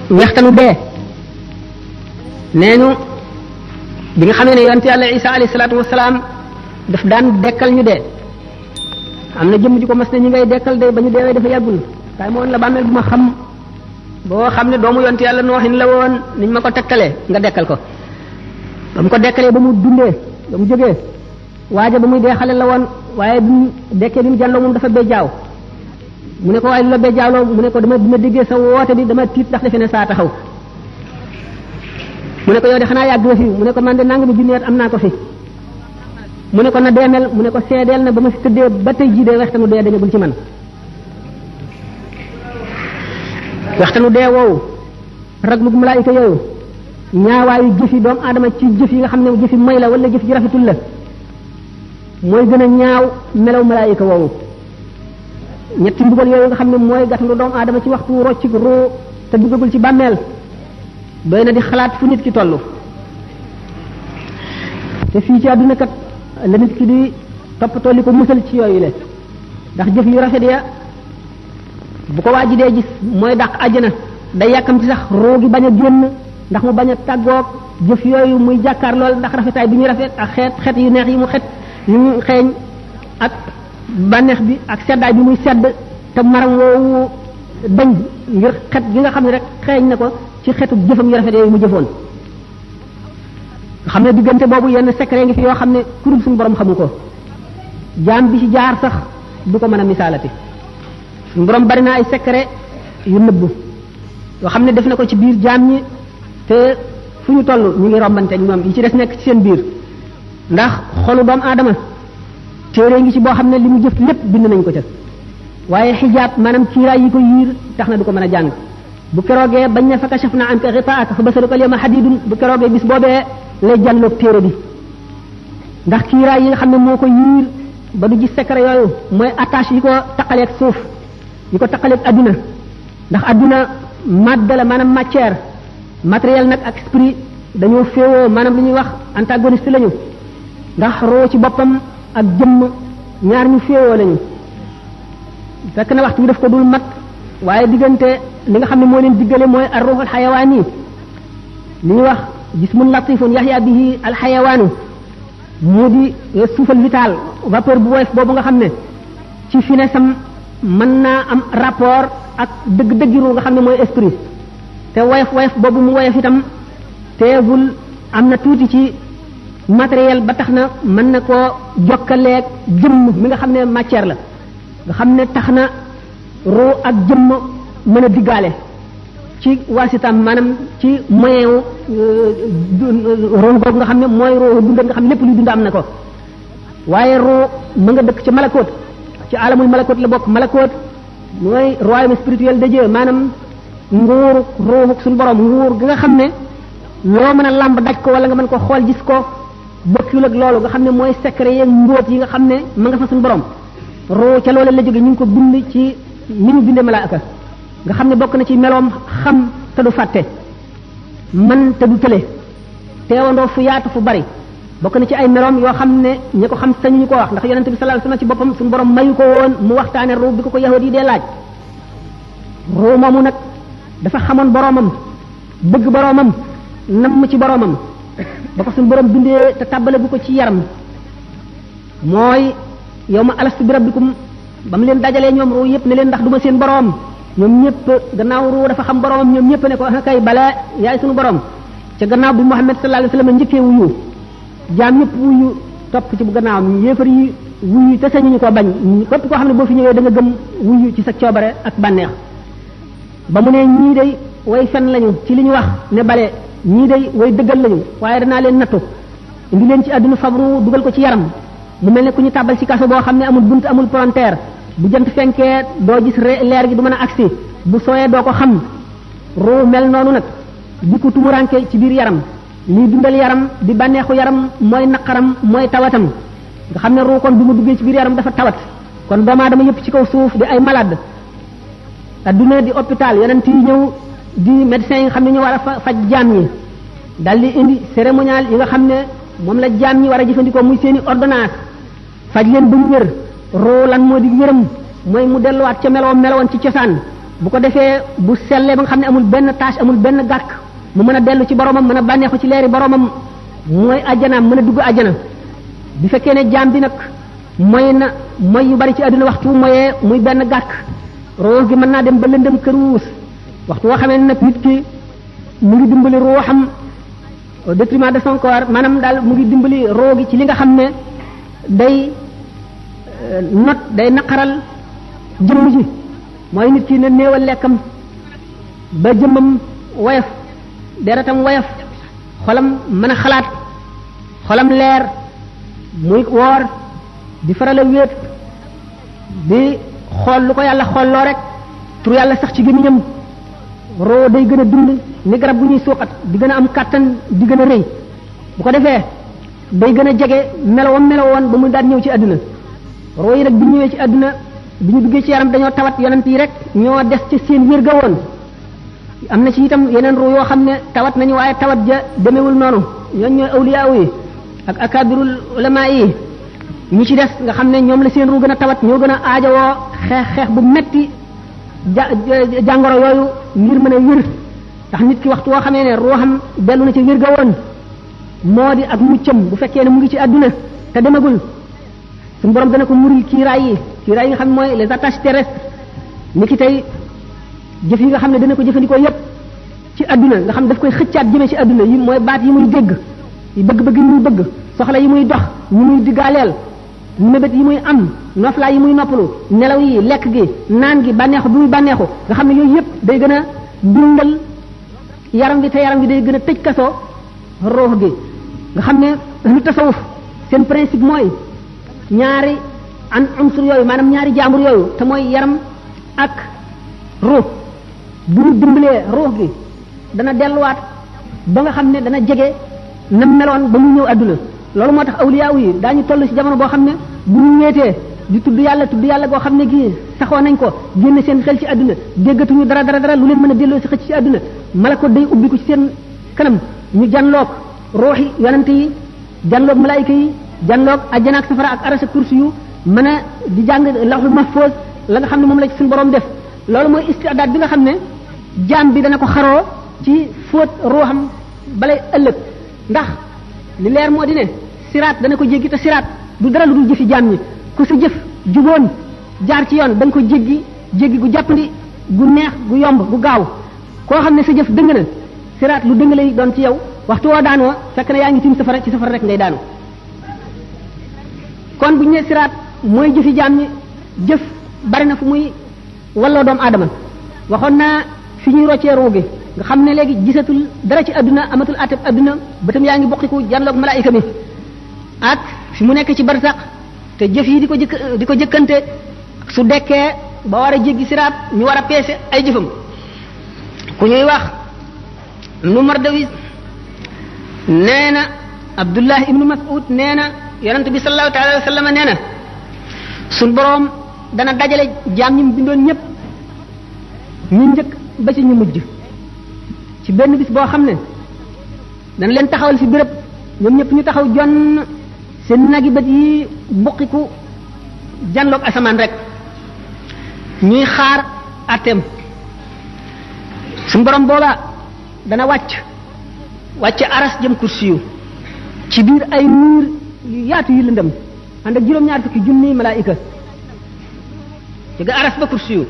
wextanu dee nee ñu bi nga xamee ne yonent yàlla Isa alayhi salaatu wasalaam daf daan dekkal ñu dee am na jëmm ji ko mas ne ñi ngay dekkal day ba ñu deewee dafa yàggul waaye moo la bàmmeel bu ma xam boo xam ne doomu yonent yàlla nooxin la woon niñ ma ko tegtalee nga dekkal ko ba mu ko dekkalee ba mu dundee ba mu jógee waaja ba muy dee xale la woon waaye bi mu dekkee bi mu jàlloo moom dafa bejjaaw mu ne ko waaye lu la bejjaawloo mu ne ko dama déggee sa woote bi dama tiit ndax defe ne saa taxaw mu ne ko yow de xanaa yàgg nga fi mu ne ko man de nangami junni at am naa ko fi mu ne ko na deemel mu ne ko seedeel na ba ma fi tëddee ba tey jii dee waxtanu dee dañagul ci man waxtanu dee woowu raglu malaayika yooyu ñaawaayu jëfi doomu aadama ci jëf yi nga xam ne jëfi may la wala jëf ji rafetul la mooy gën a ñaaw melaw malaayika woowu ñetti mbugal yooyu nga xam ne mooy gàttandu doomu aadama ci waxtu rocc roo te duggagul ci bàmmeel doy na di xalaat fu nit ki toll te fii ci àdduna kat la nit ki di toppatoo li ko musal ci yooyu le ndax jëf yu rafet ya bu ko waa ji dee gis mooy dàq àjjana day yàkkamti sax roo gi bañ a génn ndax mu bañ a tàggoog jëf yooyu muy jàkkaar lool ndax rafetaay bi ñuy rafet ak xeet yu neex yi mu yu mu xeeñ ak bànneex bi ak seddaay bi muy sedd te maram woowu dañ ngir xet gi nga xam ne rek xeeñ na ko ci xetu jëfam yu rafet yooyu mu jëfoon nga xam ne diggante boobu yenn secret ngi fi yoo xam ne kurub suñu borom xamu ko jaam bi ci jaar sax du ko mën a misaalati suñu borom bari na ay secret yu nëbbu yoo xam ne def na ko ci biir jaam ñi te fu ñu toll ñu ngi rombante ñoom yi ci des nekk ci seen biir ndax xolu doomu aadama téere ngi ci boo xam ne li mu jëf lépp bind nañ ko ca waaye xijaab maanaam kiiraay yi ko yiir tax na du ko mën a jàng bu keroogee bañ ne fa kashafna anka ghitaa'aka fa basaruka al-yawma hadiidun bu keroogee bis boobee lay jàlloog téere bi ndax kiiraay yi nga xam ne moo ko yiir ba du gis secret yooyu mooy attache yi ko taqaleeg suuf yi ko taqaleeg adduna ndax adduna madde la maanaam matière matériel nag ak esprit dañoo féewoo maanaam li ñuy wax antagoniste lañu ndax roo ci boppam ak jëmm ñaar ñu féewoo lañu fekk na waxtu bi daf ko dul mat waaye diggante li nga xam ne moo leen diggale mooy ar ruuxul xayawaan yi li ñuy wax jismun latifun yaxya bihi al xayawaanu moo di souffle vital vapeur bu woyof boobu nga xam ne ci finesam mën naa am rapport ak dëgg-dëggi ruu nga xam ne mooy esprit te woyof boobu mu woyof itam teewul am na tuuti ci matériel ba tax na mën na koo jokkaleeg jëmm mi nga xam ne matière la nga xam ne tax na ruu ak jëmm mën a diggaale ci waasitam maanaam ci moyen wu ruu googu nga xam ne mooy ruu dund nga xam ne lépp luy dund am na ko waaye ruu ma nga dëkk ci malakoot ci alamul malakoot la bokk malakoot mooy royaume spirituel de Dieu maanaam nguur ruuxuk suñu borom nguur gi nga xam ne loo mën a làmb daj ko wala nga mën ko xool gis ko bokkul ak loolu nga xam ne mooy secret yeeg mbóot yi nga xam ne ma nga fa suñu borom ruu ca loolu la jóge ñu ngi ko bind ci ni ñu bindee malaaka nga xam ne bokk na ci meloom xam te du fàtte man te du tële teewandoo fu yaatu fu bari bokk na ci ay meloom yoo xam ne ñi ko xam sañu ñu ko wax ndax yonente bi sallallahu alayhi wasallam ci boppam suñu borom mayu ko woon mu waxtaane ruu bi ko yahudi yi dee laaj ruu moomu nag dafa xamoon boromam bëgg boromam nam ci boromam ba ko suñu borom bindee te tàbbale bu ko ci yaram mooy yow ma alastu bi rabbikum ba mu leen dajalee ñoom ruu yëpp ne leen ndax duma seen borom ñoom ñëpp gannaaw ruu dafa xam boromam ñoom ñëpp ne ko kay bala yaay suñu borom ca gannaaw bi Muhammad sallallahu alayhi wasallam njëkkee wuyu jaam ñëpp wuyu topp ci bu gannaawam yéefar yi wuyu te sañu ñu ko bañ képp koo xam ne boo fi ñëwee da nga gëm wuyu ci sa coobare ak bànneex ba mu ne ñii day way fen lañu ci li ñu wax ne bale ñii day way dëggal lañu waaye danaa leen nattu indi leen ci àdduna fabru dugal ko ci yaram mu mel ne ku ñu tàbbal ci kaso boo xam ne amul bunt amul palanteer bu jant fenkee doo gis leer gi du mën a agsi bu sooyee doo ko xam ruu mel noonu nag di ko tumuranke ci biir yaram lii dundal yaram di bànneexu yaram mooy naqaram mooy tawatam nga xam ne ruu kon bi mu duggee ci biir yaram dafa tawat kon doomu aadama yëpp ci kaw suuf di ay malade adduna di hôpital yonent yi ñëw di médecins yi nga xam ne ñu war a faj jaam ñi dal di indi cérémonial yi nga xam ne moom la jaam ñi war a jëfandikoo muy seeni ordonnance faj leen ba ñu wér ruu lan moo di wéram mooy mu delluwaat ca melowoon ci cosaan bu ko defee bu sellee ba nga xam ne amul benn tâche amul benn gàkk mu mën a dellu ci boromam mën a bànneexu ci leeri boromam mooy àjjanaam mën a dugg àjjana. bi fekkee ne jaam bi nag mooy na mooy yu bari ci àdduna waxtu mooyee muy benn gàkk ruux gi mën naa dem ba lëndëm këruus waxtu woo xamee nag nit ki mu ngi dimbali ruuxam au détriment de son corps maanaam daal mu ngi dimbali ruux gi ci li nga xam ne day day naqaral jëmm ji mooy nit ki ne néewal lekkam ba jëmmam woyof deretam woyof xolam mën a xalaat xolam leer muy woor di faral a wéet di xool lu ko yàlla xoolloo rek tur yàlla sax ci gémmiñam roo day gën a dund ni garab bu ñuy suuxat di gën a am kàttan di gën a rëy bu ko defee day gën a jege melowoon ba mu daan ñëw ci àdduna roo yi nag bi ñëwee ci àdduna bi ñu duggee ci yaram dañoo tawat yonent yi rek ñoo des ci seen wér ga woon am na ci itam yeneen ruu yoo xam ne tawat nañu waaye tawat ja demewul noonu ñooñ ñooy awliyaa yi ak akabirul ulama yi ñi ci des nga xam ne ñoom la seen ruu gën a tawat ñoo gën a aajowoo xeex bu metti jàngoro yooyu ngir mën a wér ndax nit ki waxtu woo xamee ne ruuxam dellu na ci wér ga woon moo di ak muccam bu fekkee ne mu ngi ci àdduna te demagul suñu borom dana ko muril kiiraay yi nga xam ne mooy les attaches terrestres ni ki tey jëf yi nga xam ne dana ko jëfandikoo yépp ci àdduna nga xam daf koy xëccaat jëmee ci àdduna yi mooy baat yi muy dégg yi bëgg-bëgg yi muy bëgg soxla yi muy dox yi muy diggaaleel mébét yi muy am noflaay yi muy noppalu nelaw yi lekk gi naan gi bànneexu bi muy bànneexu nga xam ne yooyu yépp day gën a dundal yaram gi te yaram gi day gën a tëj kaso ruux gi nga xam ne lu tasawuf seen principe mooy ñaari unsur yooyu maanaam ñaari jaambur yooyu te mooy yaram ak ruux bu ñu dimbalee ruux gi dana delluwaat ba nga xam ne dana jege na meloon ba mu ñëw àdduna loolu moo tax awliyaa yi daañu toll ci jamono boo xam ne bu ñu ñeetee di tudd yàlla goo xam ne gii saxoo nañ ko génn seen xel ci àdduna déggatuñu dara lu leen mën a delloo si xëcc ci àdduna malako day ubbi ko ci seen kanam ñu janloog ruuxi yonante yi janloog malaayika yi janloog ajjana ak safara ak arasa kursi yu mën a di jàng lawhul mahfuz la nga xam ne moom la ci suñu borom def loolu mooy istidaad bi nga xam ne jaam bi dana ko xaroo ci fóot ruuxam balay ëllëg ndax li leer moo di ne siraat dana ko jéggi te siraat du dara lu dul jëfi jaam ñi ku sa jëf juboon jaar ci yoon da nga ko jéggi gu jàppandi gu neex gu yomb gu gaaw koo xam ne sa jëf dëng na siraat lu dëng lay doon ci yow waxtu woo daanoo fekk na yaa ngi tiim safara ci safara rek ngay daanu kon bu ñu nee siraat mooy jëfi jaam ñi jëf bari na fu muy walloo doomu aadama waxoon naa fi ñuy roccee ruu gi nga xam ne léegi gisatul dara ci adduna amatul atab adduna bëtam yaa ngi bokkiku janloog malaayika mi ak fi mu nekk ci barsax te jëf yi di ko jëkkante su dekkee ba war a jéggi siraat ñu war a peese ay jëfam ku ñuy wax nu Mardawis nee na Abdullah ibnu Mas'ud nee na yonent bi sallallahu taala wa sallam nee na suñ boroom dana dajale jaam ñi mu bindoon ñëpp ñu njëkk ba ci ñu mujj ci benn bis boo xam ne dana leen taxawal fi béréb ñoom ñëpp ñu taxaw jonn seen nagi bët yi buqiku janloog asamaan rek ñuy xaar atem suñu borom booba dana wàcc aras jëm kursi yu ci biir ay nuur yu yaatu yu lëndëm ànd ak juróom-ñaar fukki junniy malaayika jóge aras ba kursi yu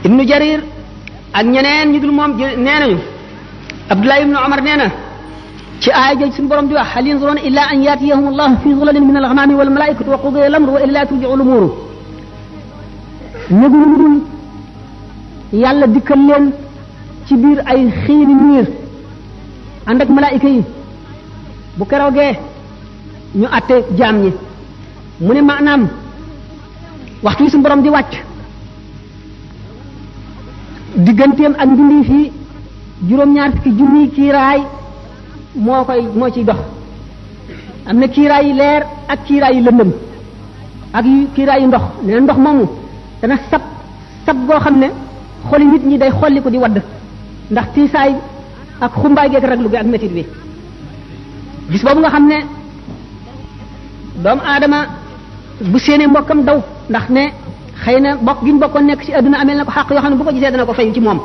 ibnu jarir ak ñeneen ñu dul moom nee nañu abdullah ibnu omar nee na ci aaya jooju suñu borom di wax hal yanzuruna illa an yatiyahum allahu fi zulalin min alghamami wal malaikatu wa qudiya al-amru wa ila turji'u al-umur ñëguñu dul yàlla dikkal leen ci biir ay xiini niir ànd ak malaayika yi bu keroogee ñu àtte jaam ñi mu ne maanaam waxtu wi suñu borom di wàcc digganteem ak mbindeef yi juróom-ñaar fukki junniy kiiraay moo ciy dox am na kiiraay yi leer ak kiiraay yi lëndëm ak kiiraay yi ndox nee na ndox moomu dana sab goo xam ne xoli nit ñi day xolli ko di wadd ndax tiisaay ak xumbaay geeg raglu gi ak métit bi bis boobu nga xam ne doomu aadama bu séenee mbokkam daw ndax ne xëy na bokk gi ñu bokkoon nekk ci àdduna amel na ko xàq yoo xam ne bu ko gisee dana ko fay ci moom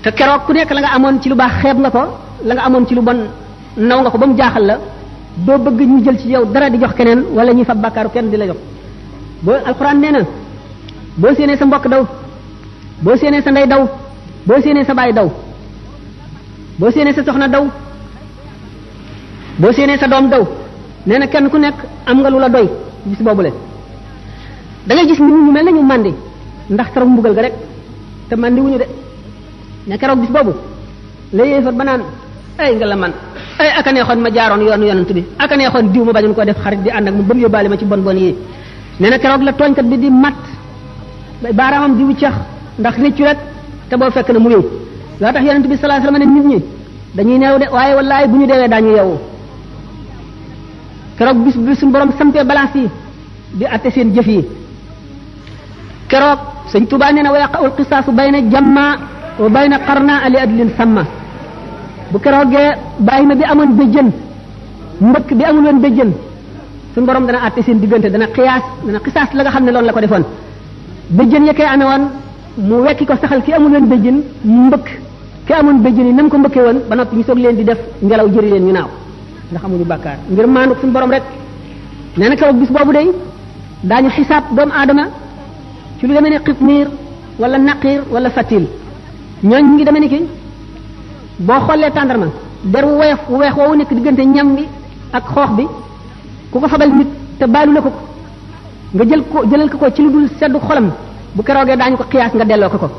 te keroog ku nekk la nga amoon ci lu baax xeeb nga ko la nga amoon ci lu bon naw nga ko ba mu jaaxal la doo bëgg ñu jël ci yow dara di jox keneen wala ñuy fab bàkkaaru kenn di la jox boo alxuraan nee na boo séenee sa mbokk daw boo séenee sa ndey daw boo séenee sa baay daw boo séenee sa soxna daw boo séenee sa doom daw nee na kenn ku nekk am nga lu la doy bis boobule da ngay gis nit ñu mel nañu màndi ndax keroog mbugal ga rek te màndi wuñu de ne keroog bis boobu la yéefar ba naan ay nga la man ay aka neexoon ma jaaroon yoonu yonent bi aka neexoon diw ma bañoon koo def xarit di ànd ak mu ba mu yóbbaale ma ci bon bon yi nee na keroog la tooñkat bi di mat baaraamam di wuccax ndax réccu rek te boo fekk na mu wéy loo tax yonent bi sallallahu alayhi wasallam ne nit ñi dañuy neew de waaye wallaay bu ñu deewee daañu yeewu keroog bis bi suñu borom sampee balance yi di atte seen jëf yi keroog sëñ Tuubaa nee na wa yaqa'ul qisaasu bayna jamma wa bayna qarna li adlin samma bu keroogee bàyyi ma bi amoon béjjën mbëkk bi amul woon béjjën suñu borom dana atte seen diggante dana xisaas la nga xam ne loolu la ko defoon béjjën ya koy amee woon mu wekki ko saxal ki amul woon béjjën mu mbëkk ki amoon béjjën yi nam ko mbëkkee woon ba noppi ñu soog leen di def ngelaw jëri leen ñu naaw ndax amuñu bàkkaar ngir maandu suñu borom rek nee na keroog bis boobu day daañu xisaab doomu aadama ci lu demee ne xitmiir wala naqiir wala fatil ñooñ ñu ngi demee ni ki boo xoolee tàndarma der wu weex woowu nekk diggante ñam bi ak xoox bi ku ko fabal nit te baalu la ko nga jëlal ko ci lu dul seddu xolam bu keroogee daañu ko xiyaas nga delloo ko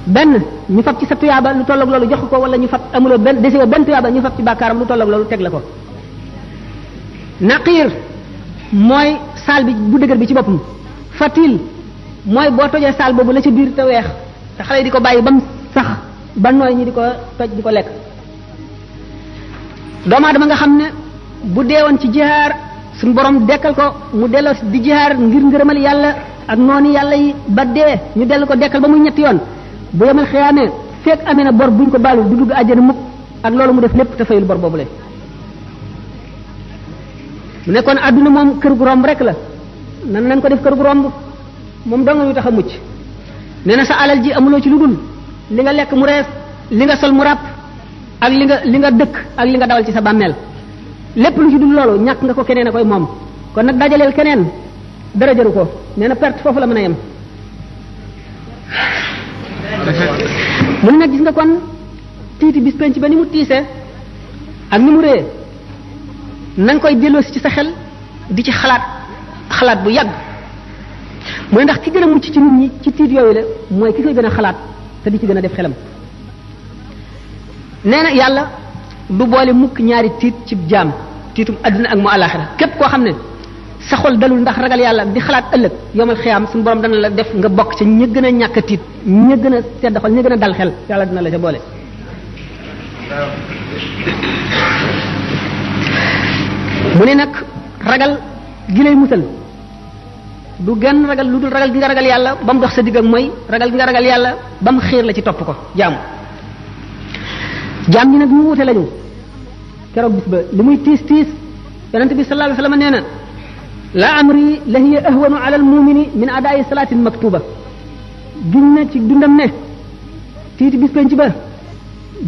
benn ñu fab ci sa tuyaaba lu tolloog loolu jox ko wala ñu fab amuloo benn desewoo benn tuyaaba ñu fab ci bàkkaaram lu tolloog loolu teg la ko naqiir mooy saal bi bu dëgër bi ci boppam fatil mooy boo tojee saal boobu la ci biir te weex te xale yi di ko bàyyi ba mu sax ba nooy ñi di ko toj di ko lekk doomu aadama nga xam ne bu deewoon ci jihaar suñu borom dekkal ko mu delloo di jihaar ngir ngërëmal yàlla ak noonu yàlla yi ba dee ñu dellu ko dekkal ba muy ñetti yoon bu yemal xiyaamee fekk amee na bor buñ ko baalul du dugg àjjana mukk ak loolu mu def lépp te fayul bor boobu le mu nekkoon àdduna moom kër gu romb rek la nan nañ ko def kër gu romb moom dong ñu tax a mucc nee na sa alal ji amuloo ci lu dul li nga lekk mu rees li nga sol mu ràpp ak li nga dëkk ak li nga dawal ci sa bàmmeel lépp lu ci dul loolu ñàkk nga ko keneen a koy moom kon nag dajaleel keneen dara jëru ko nee na perte foofu la mën a yem mu ne nag gis nga kon tiiti bis penc ba ni mu tiisee ak ni mu rée na nga koy delloosi ci sa xel di ci xalaat bu yàgg mooy ndax ki gën a mucc ci nit ñi ci tiit yooyu la mooy ki koy gën a xalaat te di ci gën a def xelam nee na yàlla du boole mukk ñaari tiit ci jaam tiitum adduna ak mu àllaaxira képp koo xam ne sa xol dalul ndax ragal yàlla di xalaat ëllëg yomal xiyaam suñu borom dana la def nga bokk ci ña gën a ñàkk a tiit ña gën a sedd xol ña gën a dal xel yàlla dina la ca boole mu ne nag ragal gi lay musal du genn ragal lu dul ragal gi nga ragal yàlla ba mu dox sa digg ak mooy ragal gi nga ragal yàlla ba mu xiir la ci topp ko jaam ñi nag ñu wute lañu keroog bis ba li muy tiis yonente bi sallallahu alayhi wasallam nee na la amri la hiya ahwanu ala al mumini min adaayi salaatin maktuba giñ na ci dundam ne tiiti bis penc ba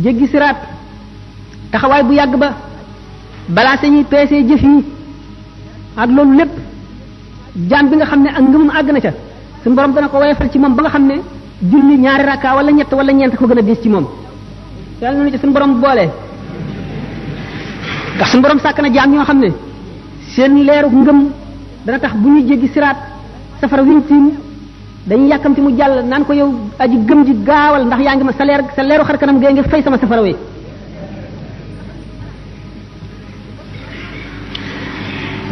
jéggi siraat taxawaay bu yàgg ba balaa sañuy peesee jëf yi ak loolu lépp jaam bi nga xam ne ak ngëmum àgg na ca suñu borom dana ko woyofal ci moom ba nga xam ne julli ñaari rakka wala ñett wala ñeent ko gën a diis ci moom yàlla na ci suñu borom boole ndax suñu borom sàkk na jaam ñoo xam ne seen leeru ngëm dana tax bu ñuy jéggi siraat safara wiñ tiim dañuy yàkkamti mu jàll naan ko yow aji gëm ji gaawal ndax yaa ngi ma sa leeru xar kanam gee ngi fay sama safara wi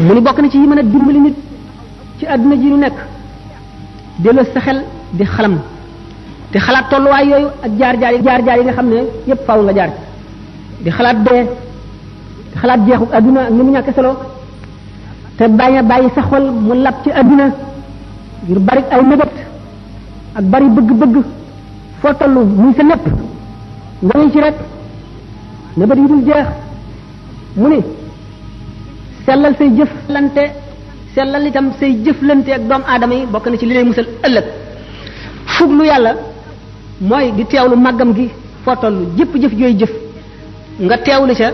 mu ni bokk na ci yi mën a dimbali nit ci àdduna ji ñu nekk delloo sa xel di xalam di xalaat tolluwaay yooyu ak jaar-jaar yi nga xam ne yépp faaw nga jaar di xalaat dee di xalaat jeexu àdduna ak ni mu ñàkk solo te bàyyi sa xol mu lab ci àdduna ngir bari ay mébét ak bari bëgg-bëgg foo tollu muy sa lépp nga ngi ci rek mébét yi dul jeex mu ni sellal say jëflante sellal itam say jëflante ak doomu aadama yi bokk na ci li lay musal ëllëg fuglu yàlla mooy di teewlu màggam gi foo toll jëpp jëf jooy jëf nga teewlu ca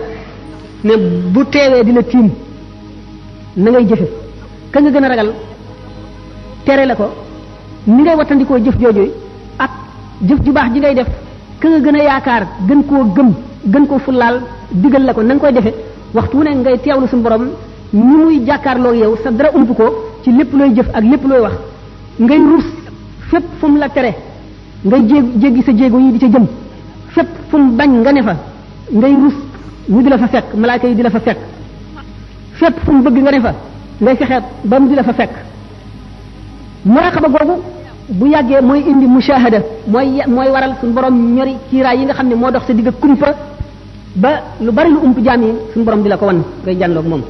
ne bu teewee di la tiim na ngay jëfe ka nga gën a ragal tere la ko ni ngay wattandikoo jëf jooju ak jëf ju baax ji ngay def ka nga gën a yaakaar gën koo gëm gën koo fullaal digal la ko na nga koy defe waxtu wu ne ngay teewlu suñu borom ni muy jàkkaarloo yow sa dara ump ko ci lépp looy jëf ak lépp looy wax ngay rus fépp fu mu la tere ngay jéggi sa jéego yi di ca jëm fépp fu mu bañ nga ne fa ngay rus ñu di la fa fekk malaaka yi di la fa fekk fépp fu mu bëgg nga ne fa ngay fexeet ba mu di la fa fekk muraqaba googu bu yàggee mooy indi mushahada mooy waral suñu borom ñori kiiraay yi nga xam ne moo dox sa digg kumpa ba lu bari lu ump jaam yi suñu borom di la ko wan ngay jànloog moom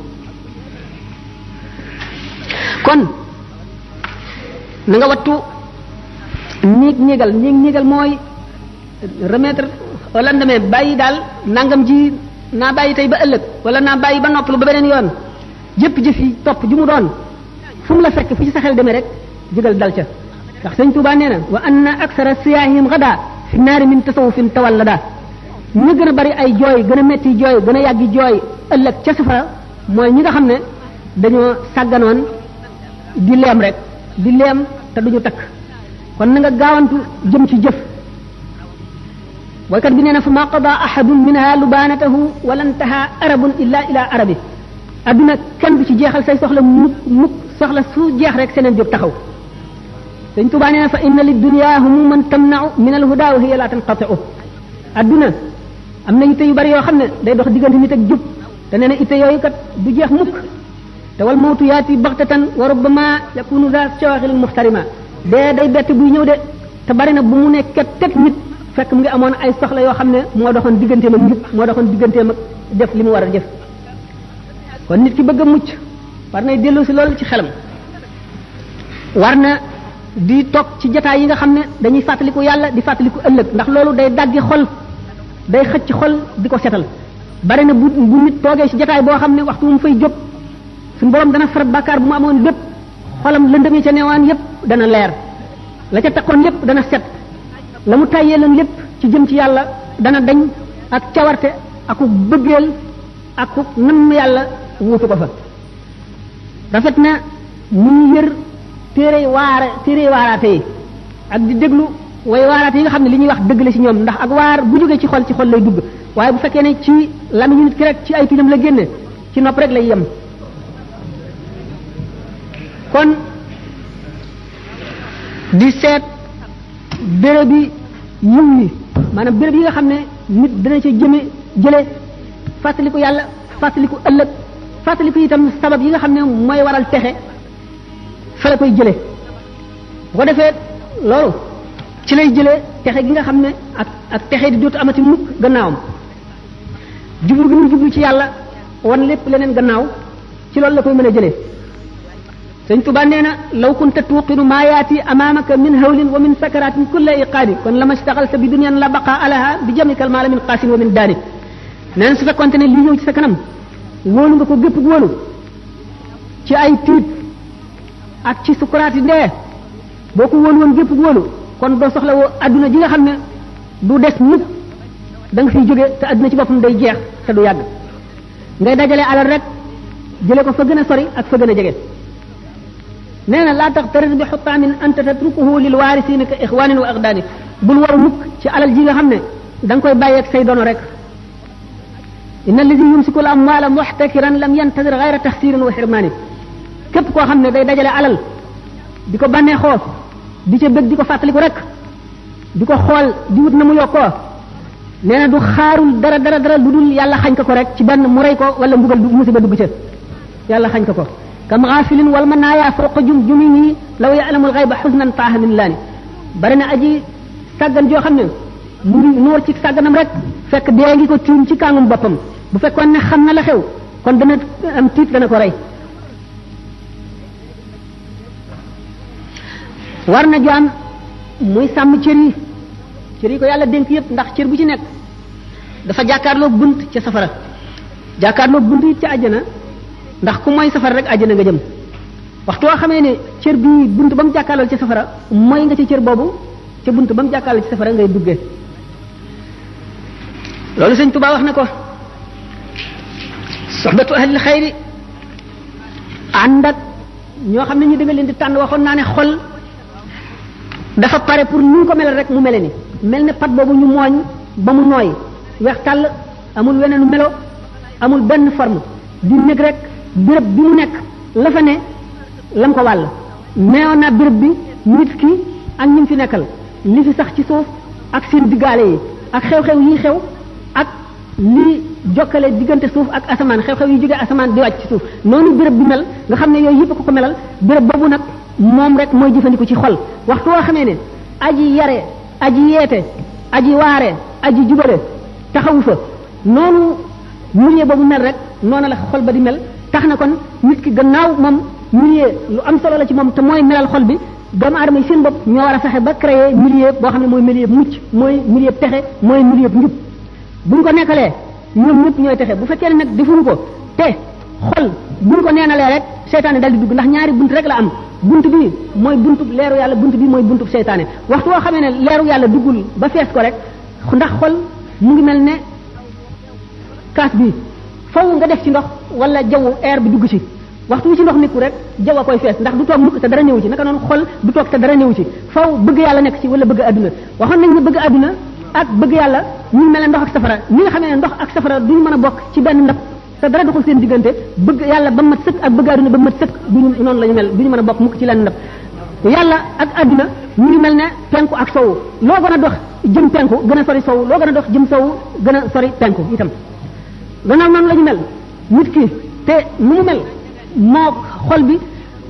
kon na nga wattu ñiigal mooy remettre au lendemain bàyyi daal nangam ji naa bàyyi tey ba ëllëg wala naa bàyyi ba noppalu ba beneen yoon jëpp jëf yi topp ju mu doon fu mu la fekk fu ci sa xel demee rek jógal dal ca ndax sëñ Tuubaa nee na wa anna aksara siyaahim gada fi naari min tasawufin tawallada ñu gën a bari ay jooy gën a metti jooy gën a yàggi jooy ëllëg ca safara mooy ñi nga xam ne dañoo sàgganoon di leem rek di leem te duñu takk kon na nga gaawantu jëm ci jëf waykat bi nee na fa ma qada ahadun minha lubanatahu wala ntaha arabun illa ila arabi adduna kenn du ci jeexal say soxla mukk soxla su jeex rek seneen jóg taxaw sëñ Tuubaa nee na fa inna lid dunya humuman tamna'u min al huda wa hiya la tanqati'u adduna am na itte yu bari yoo xam ne day dox diggante nit ak jub te nee na itte yooyu kat du jeex mukk te wal mawtu yaati baxtatan wa rubbama yakunu za shawaghilin muhtarima dee day bett buy ñëw de te bari na bu mu ne ket nit fekk mu ngi amoon ay soxla yoo xam ne moo doxoon digganteem ak njub moo doxoon digganteem ak def li mu war a def kon nit ki bëgg a mucc war nay dellu si loolu ci xelam war na di toog ci jataay yi nga xam ne dañuy fàttaliku yàlla di fàttaliku ëllëg ndax loolu day daggi xol day xëcc xol di ko setal bari na bu nit toogee ci jataay boo xam ne waxtu mu fay jóg suñu borom dana far bàkkaar bu mu amoon lépp xolam lëndëm yi ca neewaan yépp dana leer la ca takkoon lépp dana set la mu tàyyee lan lépp ci jëm ci yàlla dana dañ ak cawarte aku bëggeel aku namm yàlla wuutu ko fa rafet na mu ñu yër téere waaraate yi ak di déglu way waaraate yi nga xam ne li ñuy wax dëgg la ci ñoom ndax ak waar bu jógee ci xol lay dugg waaye bu fekkee ne ci lamiñu nit ki rek ci ay tuñam la génne ci nopp rek lay yem kon di seet béréb bi yiw yi maanaam béréb yi nga xam ne nit dana ca jële fàttaliku yàlla fàttaliku ëllëg fàttaliku itam sabab yi nga xam ne mooy waral texe fa la koy jële bu ko defee loolu ci lay jële texe gi nga xam ne ak texe di dootu amati mukk gannaawam jublu gi mu jublu ci yàlla wan lépp leneen gannaaw ci loolu la koy mën a jëlee sëñ Tuba nee na law kunta tuqinu maa yaati amaamaka min hawlin wa min sakaratin kulla iqaadi kon la ma staxalta bi dunyan la baqa alaha bi jamikal maala min qaasin wa min daani nee na su fekkonte ne li ñëw ci sa kanam wóolu nga ko gépp wóolu ci ay tiit ak ci sukuraati ndee boo ko wóolu woon gépp wóolu kon doo soxla woo adduna ji nga xam ne du des mukk da nga fiy jóge te adduna ci boppam day jeex te du yàgg ngay dajale alal rek jële ko fa gën a sori ak fa gën a jege nee na laa taxtarir bi xutaamin anta tatrukuhu lil waarisiina ka ixwaanin wa aqdaani bul waru mukk ci alal ji nga xam ne da nga koy bàyyeeg say dono rek inna alladi yumsiku al amwaala muxtakiran lam yantadir gayra taxsirin wa xirmaani képp koo xam ne day dajale alal di ko bànnee xoos di ca bëgg di ko fàttaliku rek di ko xool di wut na mu yokkoo nee na du xaarul dara lu dul yàlla xañ ko rek ci benn mu rey ko wala mbugal musiba dugg ca yàlla xañ ko kam gaafilin wal manaaya fawqa jumjumihi law ya'lamul ghayba huznan taaha min laani bari na aji sàggan joo xam ne mu ngi nuur ci sàgganam rek fekk dee ngi ko tiim ci kàngum boppam bu fekkoon ne xam na la xew kon dana am tiit dana ko rey war na jaam muy sàmm cër yi ko yàlla dénk yépp ndax cër bu ci nekk dafa jàkkaarloo bunt ca safara jàkkaarloo bunt it ca àjjana ndax ku mooy safara rek àjjana nga jëm waxtu woo xamee ne cër bi bunt ba mu jàkkaarloo ca safara mooy nga ca cër boobu ca bunt ba mu jàkkaarloo ci safara ngay duggee loolu sëñ Tuubaa wax na ko soxbatu ahlil xayri ànd ak ñoo xam ne ñu danga leen di tànn waxoon naa ne xol dafa pare pour ñu ko melal rek mu mele ni mel ne pat boobu ñu mooñ ba mu nooy weex tàll amul weneenu melo amul benn forme di nekk rek béréb bi mu nekk la fa ne lam ko wàll neewoon naa béréb bi nit ki ak ñi fi nekkal li fi sax ci suuf ak seen diggaale yi ak xew-xew yi xew ak li jokkale diggante suuf ak asamaan xew-xew yi jóge asamaan di wàcc ci suuf noonu béréb bi mel nga xam ne yooyu yëpp ko melal béréb boobu nag moom rek mooy jëfandiku ci xol waxtu woo xamee ne aji yare aji yeete aji waare aji jubale taxawu fa noonu milieu boobu mel rek noonu la xol ba di mel tax na kon nit ki gannaaw moom milieu lu am solo la ci moom te mooy melal xol bi doomu aadama yi seen bopp ñoo war a fexe ba créer milieu boo xam ne mooy milieu mucc mooy milieu texe mooy milieu njub buñ ko nekkalee ñoom ñëpp ñooy texe bu fekkee ne nag defuñu ko te xol buñ ko neenalee rek seytaane dal di dugg ndax ñaari bunt rek la am bunt bi mooy buntu leeru yàlla bunt bi mooy buntu seytaane waxtu woo xamee ne leeru yàlla duggul ba fees ko rek ndax xol mu ngi mel ne kaas bi faw nga def ci ndox wala jaww air bi dugg ci waxtu wi ci ndox nekku rek jaww a koy fees ndax du toog mukk te dara néewu ci naka noonu xol du toog te dara néewu ci faw bëgg yàlla nekk ci wala bëgg adduna waxoon nañ ne bëgg adduna ak bëgg yàlla ñu mel ne ndox ak safara ñi nga xamee ne ndox ak safara duñu mën a bokk ci benn ndab te dara doxul seen diggante bëgg yàlla ba mat sëkk ak bëgg adduna ba mat sëkk duñu noonu la ñu mel duñu mën a bokk mukk ci lenn ndab yàlla ak adduna ñu ngi mel ne penku ak sowu loo gën a dox jëm penku gën a sori sowu loo gën a dox jëm sowu gën a sori penku itam gannaaw noonu la ñu mel nit ki te nu mu mel moo xol bi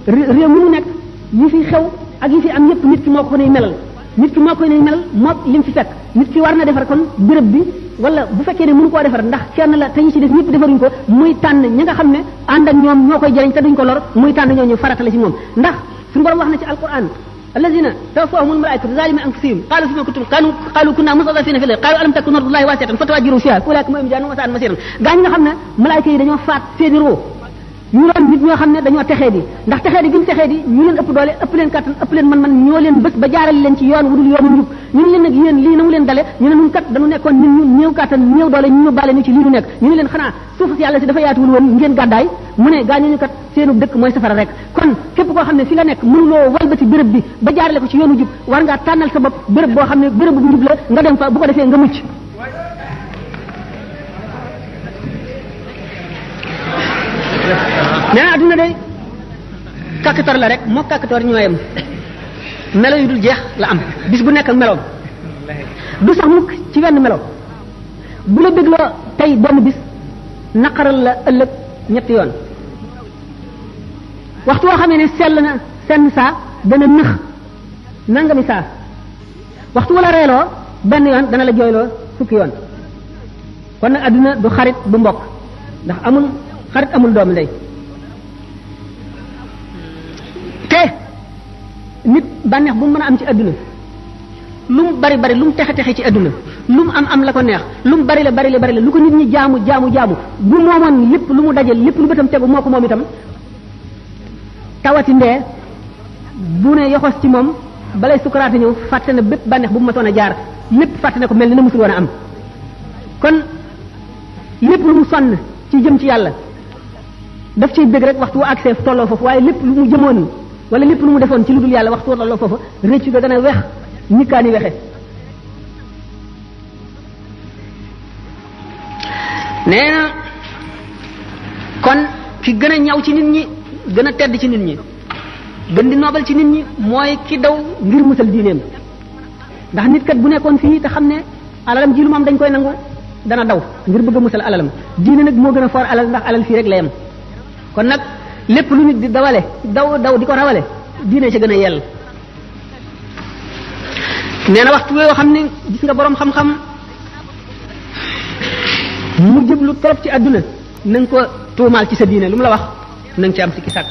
réew mu nekk yi fi xew ak yi fi am yépp nit ki moo ko nay melal nit ki moo koy nay melal moo lim fi fekk nit ki war na defar kon béréb bi wala bu fekkee ne mënu koo defar ndax kenn la te ñu ci def ñëpp defaruñ ko muy tànn ñi nga xam ne ànd ak ñoom ñoo koy jëriñ te duñ ko lor muy tànn ñooñu farata la ci moom ndax suñu borom wax na ci alquran الذين توفاهم الملائكة ظالمي أنفسهم قالوا فيما كنتم قالوا كنا مستضعفين في الأرض قالوا ألم تكن أرض الله واسعة فتهاجروا فيها أولئك هم جهنم وساءت مصيرا gaa ñi nga xam ne malaayika yi dañoo faat seeni roo ñu doon nit ñoo xam ne dañoo texee di ndax texee di gën texee di ñu leen ëpp doole ëpp leen kattan ëpp leen man ñoo leen bés ba jaarale leen ci yoon wudul yoonu njub ñu ne leen nag yéen lii na mu leen dale ñu ne ñun kat dañu nekkoon ñun ñu néew kattan néew doole ñu yóbbaale ñu ci lii ñu nekk ñu ne leen xanaa suuf si yàlla si dafa yaatuwul woon ngeen gàddaay mu ne gaa ñu kat seenu dëkk mooy safara rek kon képp koo xam ne fi nga nekk mënuloo walbati béréb bi ba jaarale ko ci yoonu jub war ngaa tànnal sa bopp béréb boo xam ne béréb bu njub la nga dem fa bu ko defee nga mucc nee na adduna day kàkkator la rek moo kàkkator ñoo yem melo yu dul jeex la am bis bu nekk ak meloom du sax mukk ci wenn melo bu la dégloo tey benn bis naqaral la ëllëg ñetti yoon waxtu woo xamee ne sell na senn saa dana nëx nangami saa waxtu wala reeloo benn yoon dana la jooyloo fukki yoon kon nag adduna du xarit du mbokk ndax amul xarit amul doomu ndey te nit bànneex bu mu mën a am ci adduna lu mu bari bari lu mu texe texe ci adduna lu mu am la ko neex lu mu bari la lu ko nit ñi jaamu bu moomoon lépp lu mu dajal lépp lu bëtam tegu moo ko moom itam tawati ndee bu ne yoxos ci moom balay sukaraate ñëw fàtte na bépp bànneex bu mu masoon a jaar lépp fàtte na ko mel ni na musul woon a am kon lépp lu mu sonn ci jëm ci yàlla daf ciy bëgg rek waxtu wu accès tolloo foofu waaye lépp lu mu jëmoon wala lépp lu mu defoon ci lu dul yàlla waxtu wu tolloo foofu rëccu ga gën a wex nikkaani wexe nee na kon ki gën a ñaw ci nit ñi gën a tedd ci nit ñi gën di noobal ci nit ñi mooy ki daw ngir musal diineem ndax nit kat bu nekkoon fii te xam ne alalam ji lu moom dañ koy nangu dana daw ngir bëgg a musal alalam diine nag moo gën a foor alal ndax alal fii rek la yem kon nag lépp lu nit di dawale daw di ko rawale diine ci gën a yell nee na waxtu woo xam ne gis nga borom xam-xam mu jublu trop ci àdduna na nga ko tuumaal ci sa diine lu mu la wax na nga ci am sikki sàkk